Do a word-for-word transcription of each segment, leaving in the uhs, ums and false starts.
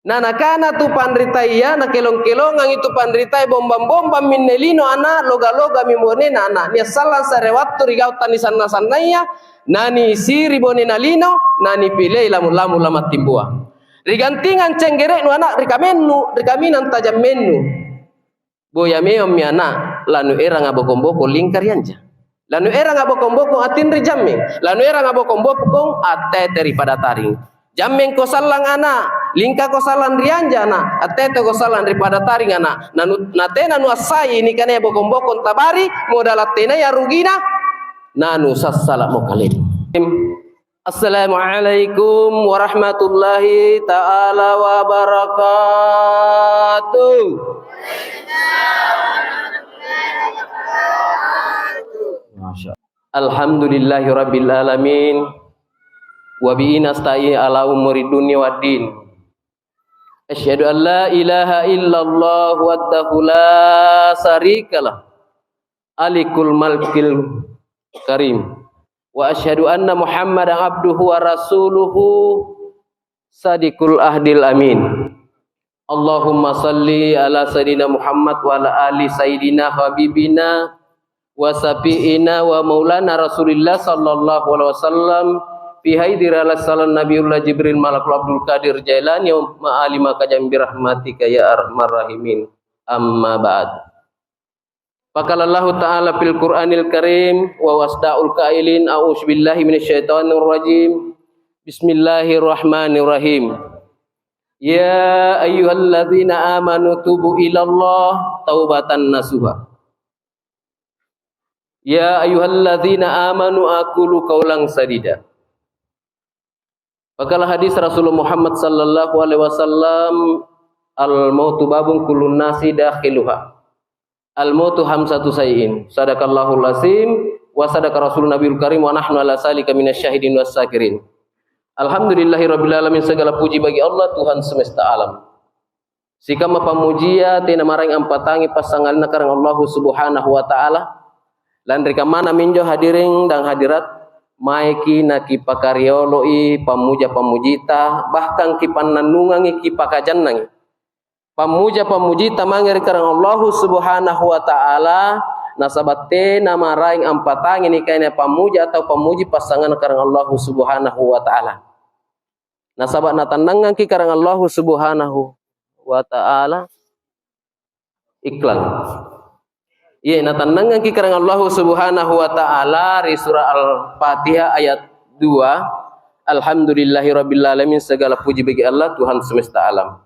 Na nakana tu panritaya, nakelong-kelongangi tu panritaya, bombang-bombang minne lino ana', loga-logami bonena ana'. Nia' sallang se're wattu ri gau' tanisanna-sannaya, nanisiri bonena lino, nanipilei lamu-lamu lamattimboa. Ri gantingang cenggere'nu ana' ri kamennu, ri kaminang tajammennu. Boya memammi ana', lanueranga bokong-bokong lingka ri anja. Lanueranga bokong-bokong atinri jammeng. Lanueranga bokong-bokong attete ri pada taring. Jammengko sallang ana', lingkako sallang ri anja ana', atteteko sallang ri pada taring ana'. Nanu-, natena nuassai nikanaya bokong-bokong tabari, modala' tenaya rugina, nanusassala'mo kalemu. Assalamualaikum warahmatullahi ta'ala wabarakatuh. Masya Allah. Alhamdulillahi rabbil alamin. Wa bihi nasta'in ala umuri dunya waddin. Asyhadu an la ilaha illallah wahdahu la syarikalah. Malikul mulkil karim. Wa asyhadu anna Muhammadan abduhu wa rasuluhu sadiqul ahdil amin. Allahumma salli ala Sayyidina Muhammad wa ala ali Sayyidina Habibina wa Syafi'ina wa Maulana Rasulillah sallallahu alaihi wasallam fi haidri ala salam Nabiullah Jibril Malakul Abdul Qadir Jailani wa ma'ali makajang birahmatika ya arhamar rahimin. Amma ba'd. Faqala Allahu ta'ala fil Qur'anil Karim, wa wasda'ul qailin, a'udzu billahi minasyaitonir rajim. Bismillahirrahmanirrahim. Ya ayyuhalladzina amanu tubu ilallah taubatan nasuha. Ya ayyuhalladzina amanu aqulu qaulan sadida. Faqala hadis Rasulullah Muhammad sallallahu alaihi wasallam, "Al-mautu babun kullun nasi dakhiluha. Al-mautu hamsatu syai'in." Sadaqallahul azim wa sadaqa Rasul Nabiul Karim wa nahnu ala zalika minasy syahidin was syakirin. Alhamdulillahi rabbil alamin, segala puji bagi Allah, Tuhan semesta alam. Sikamma pammujia tena maraeng ampatangi passangalinna karaeng Allahu Subhanahu wa Ta'ala. Lanri kammana minjo, hadirin dan hadirat, maeki nakipakariolo'i pammuja-pammujita, bahkan kipannannungangi, kipakajannangi pammuja-pammujita mange ri karaeng Allahu Subhanahu wa Ta'ala, nasaba' tena maraeng ampatangi nikaina pammuja atau pammuji passanganna karaeng Allahu Subhanahu wa Ta'ala. Nasaba' natannangangki' karaeng Allahu Subhanahu wa Ta'ala. Iklan. Iya, natannangangki' karaeng Allahu Subhanahu wa Ta'ala ri Surah Al-Fatihah ayat dua, "Alhamdulillahi Rabbil Alamin," segala puji bagi Allah, Tuhan semesta alam.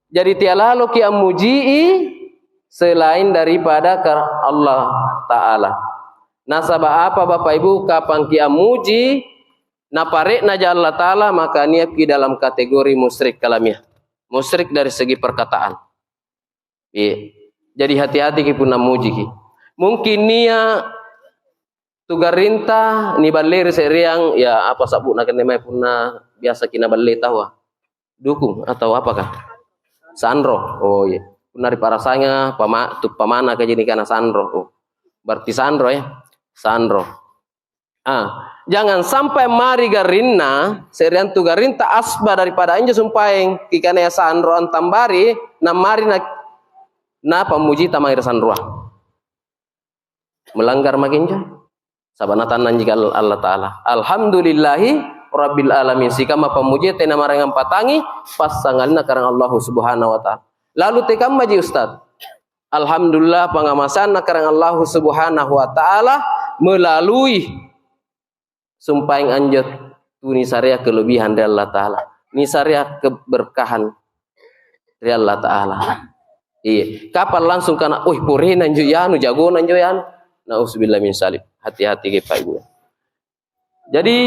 Jadi, tea laloki' ammuji'i selain daripada kar-, Allah Ta'ala. Nasaba' apa, Bapa' Ibu, kapangki' ammuji, napare'naja Allata'ala, maka nia'ki' dalam kategori musyrik kalamiah. Musyrik dari segi perkataan. Iya. Jadi hati-hatiki' punna mujiki'. Mungkin nia' tu garrinta niballeri se'reang, ya, apa sabbu'na kenne mae punna biasaki' naballi taua? Dukung atau apakah? Sanro. Oh, iya. Punna ri pa'rasanga pama-, tu pamanaka ji nikana sanro. Oh. Berarti sanro, ya. Sanro. Ah, jangan sampai mari garrinna, se'reang tu garrinta asba daripada injo sumpaeng, kikanaya sanro antambari, namari na-, napammujita mae ri sanroa. Melanggar maki' injo. Saba' natannanji Al-, Allata'ala. Alhamdulillahi Rabbil Alamin. Sikamma pammujia tena maraeng ampatangi, passangalinna karaeng Allahu Subhanahu wa Ta'ala. Lalu tekammaji, Ustaz? Alhamdulillah, pangngamaseanna karaeng Allahu Subhanahu wa Ta'ala melalui sumpaeng anjo tu nisarea kelebihan ri Allata'ala, nisarea keberkahan ri Allata'ala. Iya, kapang langsung kana, "Wih, porena injo ianu, jagona injo ianu." Nauzubillah min zalik. Hati-hati, Bapak Ibu. Jadi,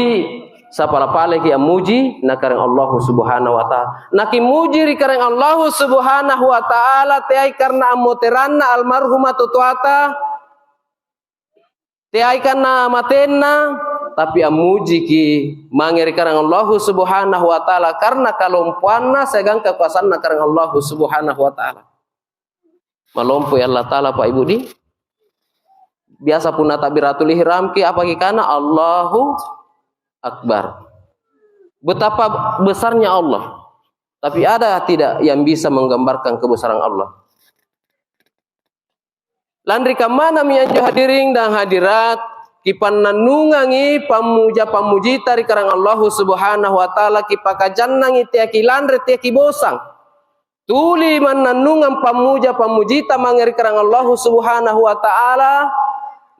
sapala-palaki ammuji na karaeng Allahu Subhanahu wa Ta'ala. Nakimuji ri karaeng Allahu Subhanahu wa Ta'ala, teai karena ammoteranna almarhumah totoata, teai karena matenna, tapi ammujiki' mange ri karaeng Allahu Subhanahu wa Ta'ala karena kalompoanna siagang kakoasanna karaeng Allahu Subhanahu wa Ta'ala. Malompoi Allata'ala, Pak Ibu, di? Biasa punna takbiratul ihramki', apa kikana? Allahu Akbar. Betapa besarnya Allah. Tapi ada tidak yang bisa menggambarkan kebesaran Allah? Lanri kammanami anjo, hadirin dan hadirat, kipannannungangi pammuja-pammujita ri Karaeng Allahu Subhanahu wa Ta'ala, kipakajannangi teaki lanre, teaki bosang. Tuli mannannungang pammuja-pammujita mange ri Karaeng Allahu Subhanahu wa Ta'ala,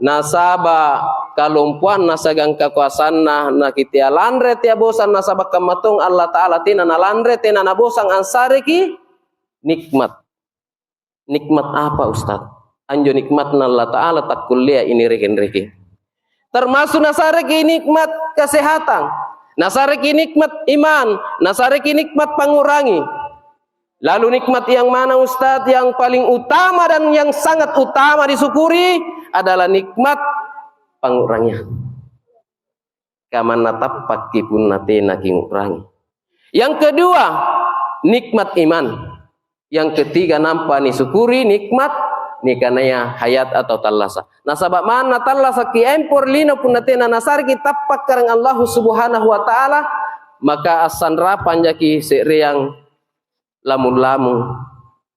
nasaba' kalompoanna siagang kakoasanna nakitea lanre, tea bosang, nasaba' kamma tong Allata'ala tena nalanre, tena nabosang ansareki nikmat. Nikmat apa, Ustaz? Anjo nikmatna Allata'ala takkulleai nirekeng-rekeng. Termasuk nasareki nikmat kesehatan, nasareki nikmat iman, nasareki nikmat pangngurangi. Lalu nikmat yang mana, Ustaz, yang paling utama dan yang sangat utama disyukuri adalah nikmat pangngurangiang. Kamanna tappakki punna tena kingu'rangi. Yang kedua, nikmat iman. Yang ketiga, nampa nisyukuri nikmat nikanaya hayat atau tallasa'. Nasaba' manna tallasaki empor lino punna tena nasareki tappa' Karaeng Allahu Subhanahu wa Ta'ala, maka assanrapang jaki se'reang lamung-lamung,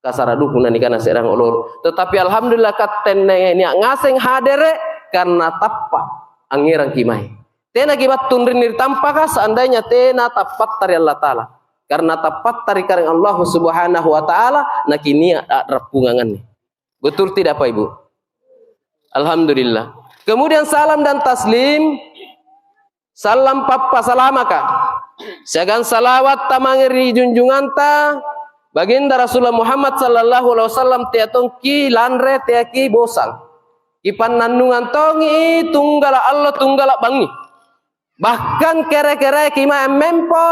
kasara' duku nanikana se'reang olo-olo. Tetapi alhamdulillah, katte nia' ngaseng hadere' karena tappa' angngerangki mae. Tenaki battu rinni ri tampaka seandainya tena tappatta ri Allata'ala. Karena tappatta ri Karaeng Allahu Subhanahu wa Ta'ala, nakinia' a'rappungang anne. Betul tidak, Pak Ibu? Alhamdulillah. Kemudian salam dan taslim, sallang pappasalamaka, siagang salawatta mange ri junjunganta, Baginda Rasulullah Muhammad sallallahu alaihi wasallam, tea tongki lanre, teaki bosang. Kipannannungang tongi tunggala' allo, tunggala' bangngi. Bahkan kere-kereki mae ammempo,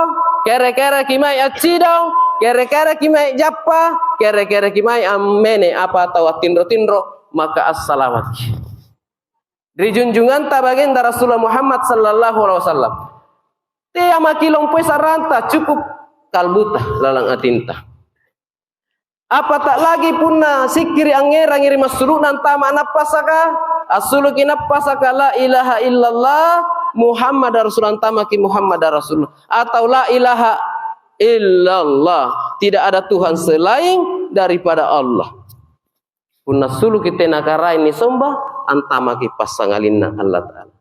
kere-kereki mae accidong, kere-kereki mae jappa, kere-kereki mae ammene apa tau attinro-tinro, maka assalawakki ri junjunganta Baginda Rasulullah Muhammad sallallahu alaihi wasallam. Tea maki lompoi saranta, cukup kalbuta lalang atinta. Apa ta'lagi punna sikkiri' angngerangi ri massulu'na antama' nappasaka, assuluki nappasaka, "La ilaha illallah Muhammadar Rasulullah," antamaki, "Muhammadar Rasulullah," atau "La ilaha illallah, tidak ada Tuhan selain daripada Allah." Punna suluki tena Karaeng nisomba, antamaki passangalinna Allata'ala.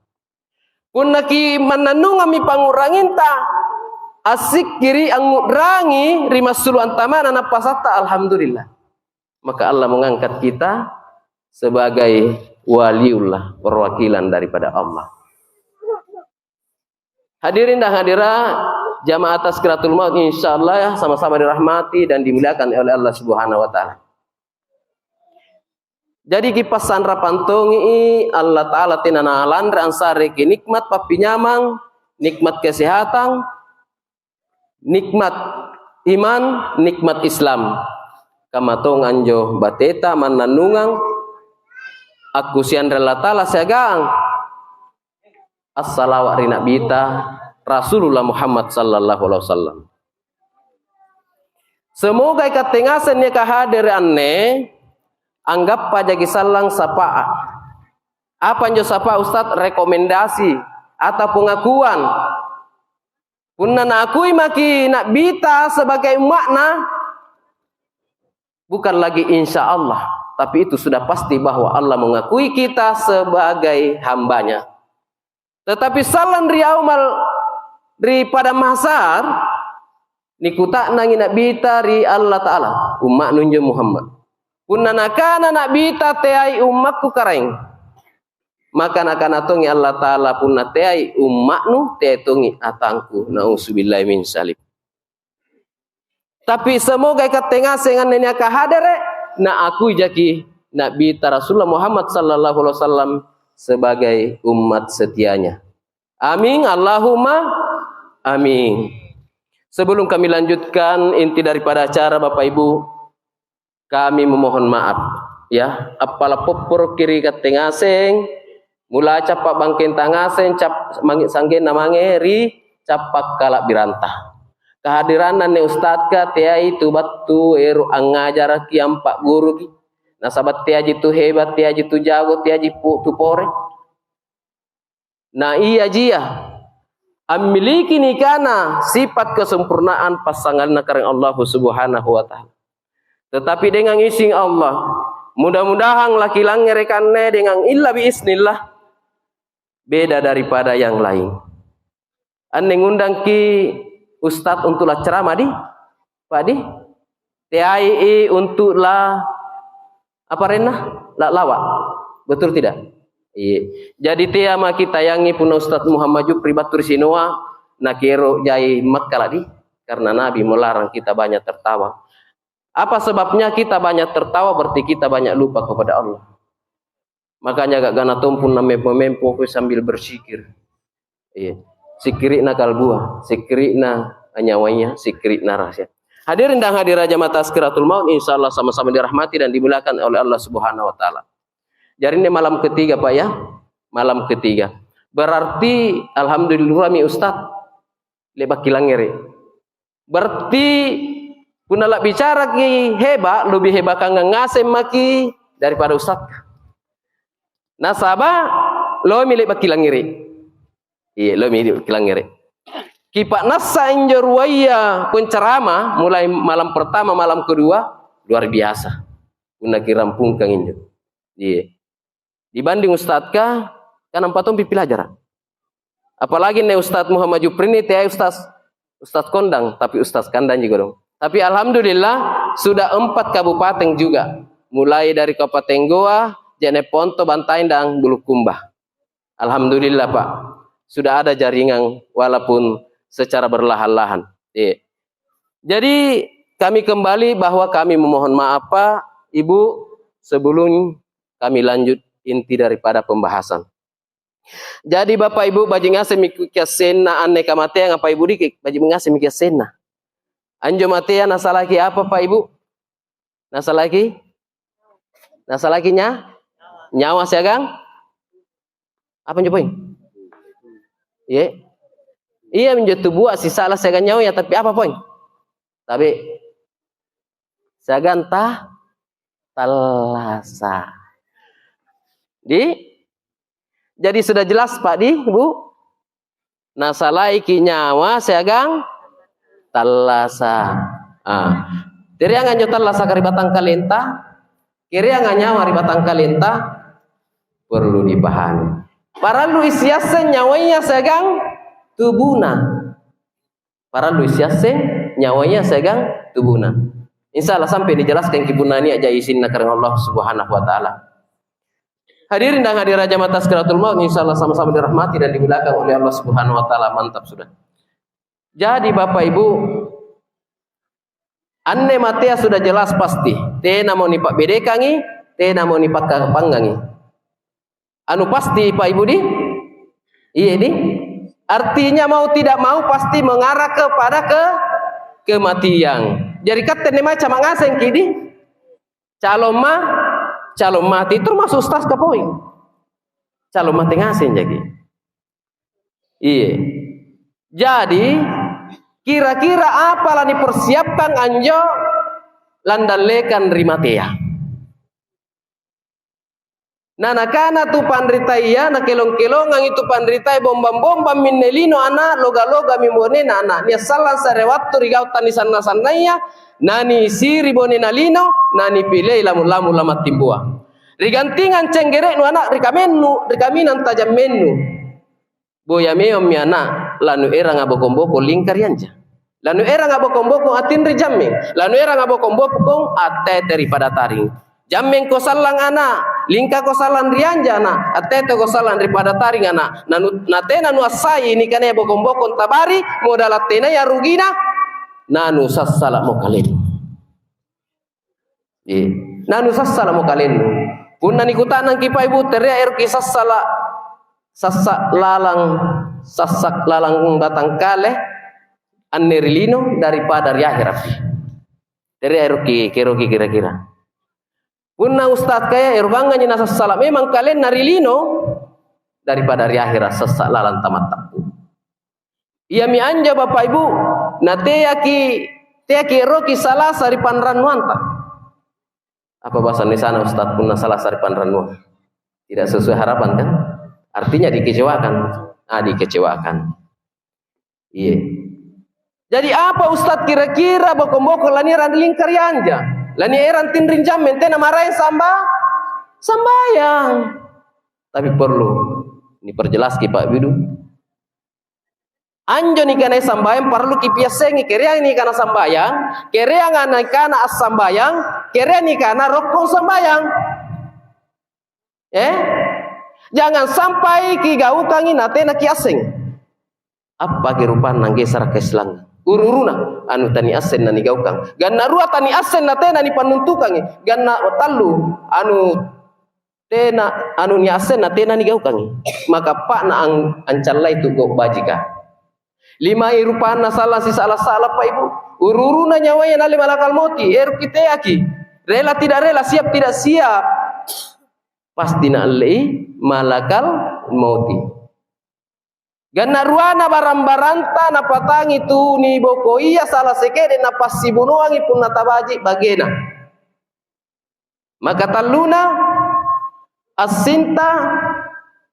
Punnaki mannannungammi pangngu'ranginta, assikkiri', angngu'rangi ri massulu' antama'na nappasatta, alhamdulillah. Maka Allah mengangkat kita sebagai waliullah, perwakilan daripada Allah. Hadirin dan hadirat, jamaah Tazkiratul Maut, insya Allah ya, sama-sama dirahmati dan dimuliakan oleh Allah Subhanahu wa Ta'ala. Jadi, kipassanrapang tongi, Allata'ala tena nalanre ansareki nikmat pappinyamang, nikmat kesehatan, nikmat iman, nikmat Islam. Kamma tong anjo bateta mannannungang akkusiang ri Allata'ala siagang assalawa' ri Na'bita Rasulullah Muhammad sallallahu alaihi wasallam. Semoga ikatte ngaseng niaka hadere' anne, anggappa jaki sallang sapa'a. Apa anjo sapa'a, Ustaz? Rekomendasi atau pengakuan. Punna naakui maki Na'bita sebagai umma'na, bukan lagi insya Allah, tapi itu sudah pasti bahwa Allah mengakui kita sebagai hambanya. Tetapi sallang ri yaumal, ri padang mahsyar, nikuta'nangi Na'bita ri Allata'ala, "Umma'nu injo Muhammad." Punna nakana Na'bita, "Teai ummakku Karaeng," maka nakana tongi Allata'ala, "Punna teai umma'nu, teai tongi atangku." Nauzubillahi min zalik. Tapi semoga ikatte ngaseng anne niaka hadere', naakui jaki Na'bita Rasulullah Muhammad sallallahu alaihi wasallam sebagai umat setianya. Amin, Allahumma amin. Sebelum kami lanjutkan inti daripada acara, Bapak Ibu, kami memohon maaf, ya. Appala' popporoki ri katte ngaseng, mula cappa' bangkenta ngaseng, cap-, mange-, sa'genna mange ri cappa' kala'biranta. Kehadiranna anne ustadka teai tu battu ero' angngajaraki, ampa'guruki. Nasaba' teaji tu heba', teaji tu jago, teaji pu-, tu pore. Na iajia ammiliki nikana sipat kesempurnaan passangalinna Karaeng Allahu Subhanahu wa Ta'ala. Tetapi dengan izin Allah, mudah-mudahan lakilangngere' kanne dengan illa biiznillah, beda daripada yang lain. Anne ngundangki ustad untuk laccarama di, Pak di? Teai untuk la, apa arenna? La lawa. Betul tidak? Iya. Jadi tea maki tayangi punna Ustadz Muhammad Jupri battu ri Sinoa, nakiero' jai makkala' di? Karena Nabi melarang kita banyak tertawa. Apa sebabnya kita banyak tertawa? Berarti kita banyak lupa kepada Allah. Makanya ga'gana tong punna mempo-mempo koe sambil bersikir. Iya. Sikiri'na kalbua, sikiri'na nyawaya, sikiri'na rahasia. Hadirin dan hadirat jamaah Tazkiratul Maut, insya Allah sama-sama dirahmati dan dimuliakan oleh Allah Subhanahu wa Ta'ala. Jari ini malam ketiga, Pak, ya. Malam ketiga. Berarti, alhamdulillah, mi Ustadz. Le'baki langngere'. Berarti, punna la'bicaraki heba', lebih hebakangang ngaseng maki daripada ustadz. Nasaba', loemi le'baki langngere'. Iya, loemi le'baki langngere'. Kipa'nassa injo ruaya pencerama, mulai malam pertama, malam kedua, luar biasa. Punna kirampungkang injo. Iya. Dibanding ustadka, kan nampa tompi pilajara'. Apalagi inne Ustadz Muhammad Jupri ini, teai ustadz, ustadz kondang, tapi ustadz kandang juga dong. Tapi alhamdulillah, sudah empat kabupaten juga. Mulai dari Kabupaten Gowa, Jeneponto, Bantaeng, dan Bulukumba. Alhamdulillah, Pak. Sudah ada jaringan, walaupun secara berlahan-lahan. Iya. Jadi, kami kembali bahwa kami memohon maaf, Pak, Ibu, sebelum kami lanjut inti daripada pembahasan. Jadi, Bapak Ibu, baji' ngasemmi kiassenna anne kamateanga, Pak Ibu, diki', baji' ngasemmi kiassenna. Anjo matea nasalaki apa, Pak Ibu? Nasalaki? Nasalaki nya-, nyawa siagang? Apa injo poeng? Iya. Iya minjo tubua sisala siagang nyawaya, tapi apa poeng? Tabe' siagang ta-, tallasa. Di? Jadi sudah jelas, Pak, di, Bu? Nasalaiki nyawa siagang tallasa. Ah. Tereanga anjo tallasaka ri batangkalenta? Kereanga nyawa ri batangkalenta? Perlu dipahami. Parallui siasseng nyawaya siagang tubuna. Parallui siasseng nyawaya siagang tubuna. Insya Allah sampai nijelaskanki punna nia' jai isinna karaeng Allah Subhanahu wa Ta'ala. Hadirin dan hadirat jamaah Tazkiratul Maut, insya Allah sama-sama dirahmati dan dimuliakan oleh Allah Subhanahu wa Ta'ala. Mantap sudah. Jadi, Bapak Ibu, anne matea sudah jelas pasti. Tenamo nipa'bedekangi, tenamo nipakka-, panggangi. Anu pasti, Pak Ibu, di? Iya, di? Artinya, mau tidak mau, pasti mengarah kepada ke-, kematian. Jadi, katte anne mae cama' ngasengki, di? Calon ma-, calon mati, termasuk ustaz kapoeng. Calon mati ngaseng jaki. Iya. Jadi, kira-kira apa lanipersiapkan anjo landallekang ri matea? Na nakana tu panritaya, nakelong-kelongangi tu panritaya, "Bombang-bombang minne lino ana', loga-logami bonena ana'. Nia' sallang se're wattu ri gau' tanisanna-sannaya, nanisiri bonena lino, nanipilei lamung-lamung lamattimboa. Ri gantingang cenggere'nu ana', ri kamennu, ri kaminang tajammennu." Boya memammi ana', lanueranga bokong-bokong lingka ri anja. Lanueranga bokong-bokong attinri jammeng. Lanueranga bokong-bokong attete ri pada taring. Jammengko sallang ana', lingkako sallang ri anja ana', atteteko sallang ri pada taring ana'. Nanu-, natena nuassai nikanaya bokong-bokong tabari, modala tenaya rugina, nanusassala'mo kalennu. Iya. Nanusassala'mo kalennu. Punna nikuta'nangki Pak Ibu, terea eroki sassala', sassa' lalang, sassa' lalang batangkale anne ri lino daripada ri ahera'pi. Terea eroki, keroki kira-kira. Punna ustaz kaya ero bangngaji nasassala' memang kalenna ri lino daripada ri ahera' sassa' lalang tamattappu. Iami anjo, Bapa' Ibu, nateaki, teaki eroki salasa ri panrannuanta. Apa bahasa Indonesiana, Ustaz, punna salasa ri panrannuang? Tidak sesuai harapan, kan? Artinya dikecewakan. Ah, dikecewakan. Iya. Jadi apa Ustaz kira-kira bokong-bokong lanierang ri lingkari anja? Lanierang tinring jammeng tena maraeng samba-, sambayang. Tapi perlu niperjelaski Pak Bidu. Anjo nikanai sambayang paralluki piassengi, kereang nikana sambayang, kereanga nikana assambayang, kereang nikana rokkong sambayang. Eh? Jangan sampai kigaukangi natena kiasseng. Appaki rupanna anggesara' kaislanga? Uru-uruna, anu taniasseng nanigaukang. Ganna rua taniasseng natena nipannuntukangi. Ganna tallu, anu tena, anu niasseng natena nigaukangi. Maka appa'na ang-, ancallai tu gau' bajika. Limai rupanna sallang sisa'la-sa'la, Pak, Ibu. Uru-uruna nyawaya naalle malakal mauti, ero' kiteaki. Rela tidak rela, siap tidak siap. Pasti naallei malakal mauti. Ganna ruana barang-baranta napatangi tu nibokoia sala seke'de' napassibunoangi punna tabaji' bagena. Maka talluna, assinta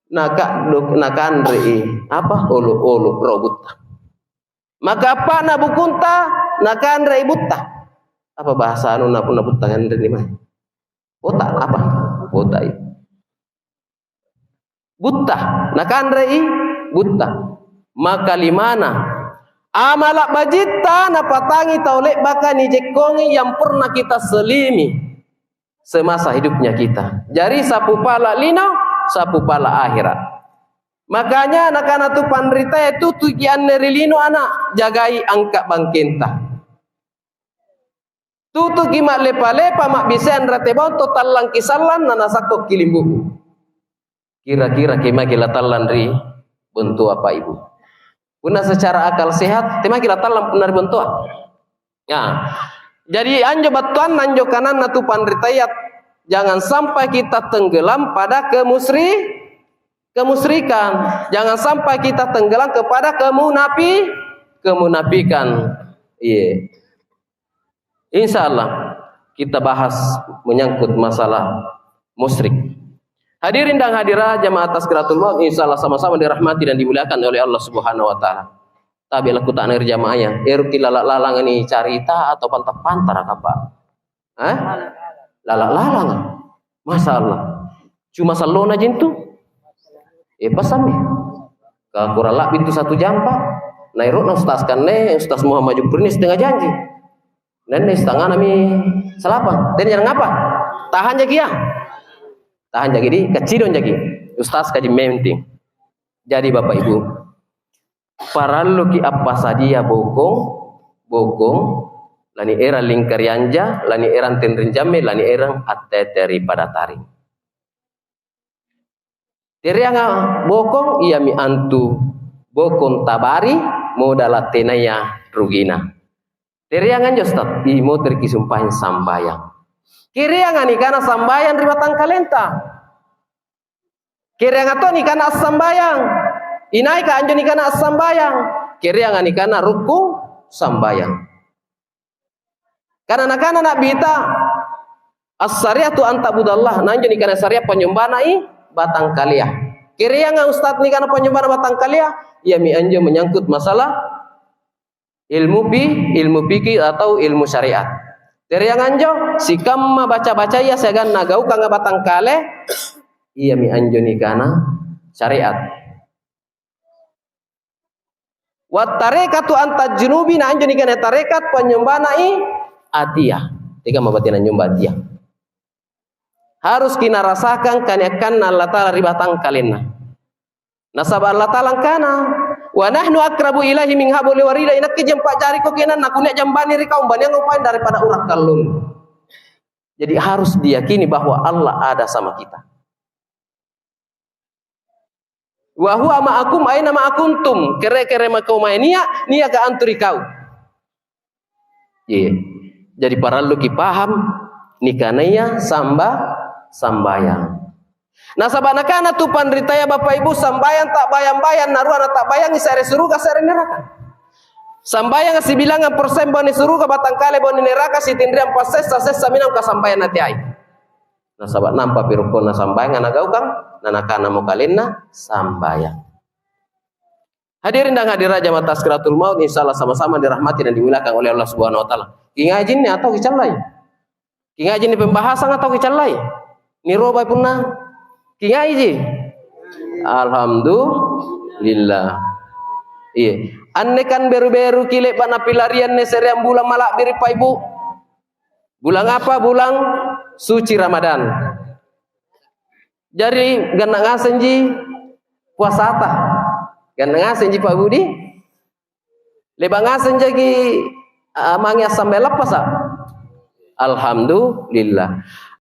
naka'du-, nakanre'i apa? Olo'-olo' robutta. Maka appa'na bukunta nakanre'i butta. Apa bahasa anunna punna butta nganreni mae? Bota apa? Bota i. Butta, nakanre'i butta. Maka limana, amala' bajitta napatangi tau le'baka nijekkongi yang pernah kita selimi semasa hidupnya kita. Jari sapu pala' lino, sapu pala' ahera'. Makanya nakana tu panritaya, "Tutuki anne ri lino, ana', jagai angka' bangkenta." Tutuki ma'lepa-lepa, ma'bisai anrate bonto, tallangki sallang, nanasakkokki limbu'bu. Kira-kira kemae latallang ri bontoa, Pak, Ibu? Punna secara akal sehat, temaki latallang punna ri bontoa? Ya. Jadi anjo battuanna anjo kananna tu panritaya, jangan sampai kita tenggelam pada kemusri-, kemusyrikan. Jangan sampai kita tenggelam kepada kemunafi-, kemunafikan. Iya. Insya Allah, kita bahas menyangkut masalah musyrik. Hadirin dan hadirat jamaah Tazkiratul Maut, insya Allah sama-sama dirahmati dan dimuliakan oleh Allah Subhanahu wa Ta'ala. Tapi lakuta'nang ri jama'aya, eroki lala-lalanga nicarita atau panta-pantara, Pak? Hah? Lala-lalanga. Masya Allah. Cuma sallona jintu. Eh, pasammi. Ka kurang la'bi tu satu jam, Pak. Naero'na Ustaz kanne, Ustaz Muhammad Jupri ni setengah janji. Nenne setengahna mi salapang. Tena jarang apa? Tahan jaki ya? Tahan jaki di, kaccidong jaki. Ustaz kaji menting. Jadi Bapak Ibu, paralluki appasadia bokong, bokong, lanierang lingkari anja, lanierang tenreng jamme, lanierang attete ri pada taring. Tereanga bokong, iami antu bokong tabari modala tenaya rugina. Tereanga anjo, Ustaz, imotereki sumpaeng sambayang. Kereanga nikana sambayang ri batangkalenta. Kereanga to nikana assambayang. Inaika anjo nikana assambayang? Kereanga nikana rukku sambayang. Kana nakana Na'bita, "As-syariatu an ta'budallah." Na anjo nikana syariat panynyombana i batangkalea. Kereanga Ustaz nikana panynyombana batangkalea? Iami anjo menyangkut masalah ilmu fi-, ilmu fikih atau ilmu syariat. Tereang anjo, sikamma baca-bacaya siagang nagaukanga batangkale, iami anjo nikana syariat. Wat tarekatu antat junubi, na anjo nikana tarekat, panynyombana i atia. Tega mabatina nyomba atia? Haruski narasakang kaniakkanna Allata'ala ri batangkalenna. Nasaba' Allata'ala angkana, "Wa nahnu aqrabu ilaihi min hablil warid," inakke jempa'jariko ke'nang nakunia' jambani ri kau, umbaniang upaeng daripada urak kallong. Jadi harus diyakini bahwa Allah ada sama kita. "Wa huwa ma'akum aina ma kuntum," kere-kere mako mae nia', niaka antu ri kau. Iya. Jadi paralluki paham nikanaya samba-, sambayang. Nasaba' nakana tu panritaya, Bapa Ibu, sambayang ta'bayang-bayang, narua nata'bayangi se're suruga, se're neraka. Sambayanga sibilangang persen bone suruga, batangkale bone neraka, sitinriang passessa, sessa minang kasambayang nateai. Nasaba' nampa pi rukkonna sambayanga nagaukang, nanakanamo kalenna sambayang. Hadirin dan hadirat jamaah Tazkiratul Maut, insya Allah sama-sama dirahmati dan dimuliakan oleh Allah Subhanahu wa Ta'ala. Kingai jinne atau kicallai? Kingai jinne pembahasang atau kicallai? Nirobai punna kingai ji. Alhamdulillah. Iya. Anne kan beru-beru ki le'ba' napilarianne se'reang bulang mala'biri' paibu. Bulang apa? Bulang suci Ramadan. Jari ganna' ngasenji puasata. Ganna' ngasenji Pak Budi. Le'ba' ngaseng jaki, a, mange assambaya lappasa'. Alhamdulillah.